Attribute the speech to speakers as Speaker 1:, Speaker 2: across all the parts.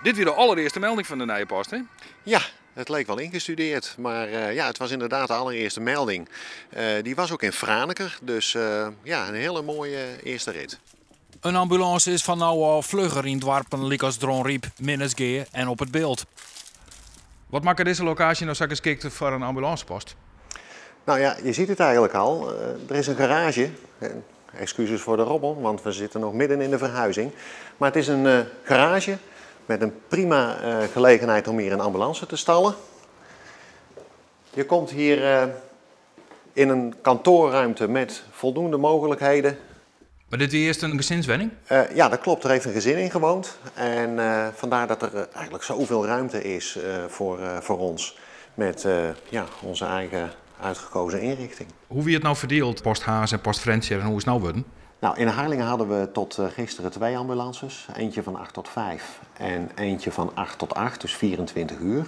Speaker 1: Dit wie de allerearste melding fan de nije post, hè?
Speaker 2: Ja, het leek wel ingestudeerd, maar ja, het was inderdaad de allereerste melding. Die was ook in Franeker, dus ja, een hele mooie eerste rit.
Speaker 3: In ambulânse is fan no ôf flugger yn doarpen lykas Dronryp, Minnertsgea en op It Bilt.
Speaker 1: Wat makket dizze lokaasje no sa geskikt foar in ambulânsepost?
Speaker 2: Nou ja, je ziet het eigenlijk al. Er is een garage. Excuses voor de rommel, want we zitten nog midden in de verhuizing. Maar het is een garage met een prima gelegenheid om hier een ambulance te stallen. Je komt hier in een kantoorruimte met voldoende mogelijkheden.
Speaker 1: Mar dit wie earst in gesinswenning?
Speaker 2: Ja, dat klopt. Er heeft een gezin in gewoond. En vandaar dat er eigenlijk zoveel ruimte is voor ons. Met, ja, onze eigen uitgekozen inrichting.
Speaker 1: Hoe wie it no ferdield, post Harns en post Frjentsjer, en hoe is it no wurden?
Speaker 2: Nou, in Harlingen hadden we tot gisteren twee ambulances. Eentje van 8 tot 5 en eentje van 8 tot 8, dus 24 uur.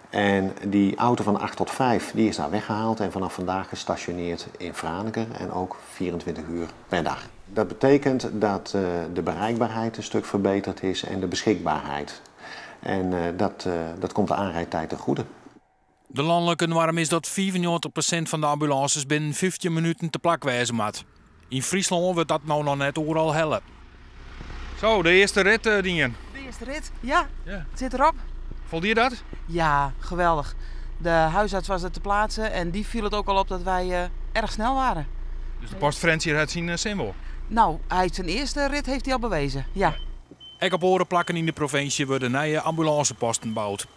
Speaker 2: En die auto van 8 tot 5 die is daar weggehaald en vanaf vandaag gestationeerd in Franeker en ook 24 uur per dag. Dat betekent dat de bereikbaarheid een stuk verbeterd is en de beschikbaarheid. En dat komt de aanrijdtijd ten goede.
Speaker 3: De lanlike noarm is dat 95% fan de ambulânses binnen 15 minuten te plak wêze moat. Yn Fryslân wurdt dat no noch net oeral helle.
Speaker 1: Zo, de earste rit dien.
Speaker 4: De earste rit, ja.
Speaker 1: Ja.
Speaker 4: Het sit derop.
Speaker 1: Foldie dat?
Speaker 4: Ja, geweldich. De huisarts was der te pleatse en dy foel it ek al op dat wy erch snel wiene.
Speaker 1: Dus de post Frjentsjer hat syn sin wol?
Speaker 4: Nou, hy syn earste rit hat hy al bewezen, ja.
Speaker 3: Ek op oare plakken yn de provinsje wurde nije ambulânseposten boud.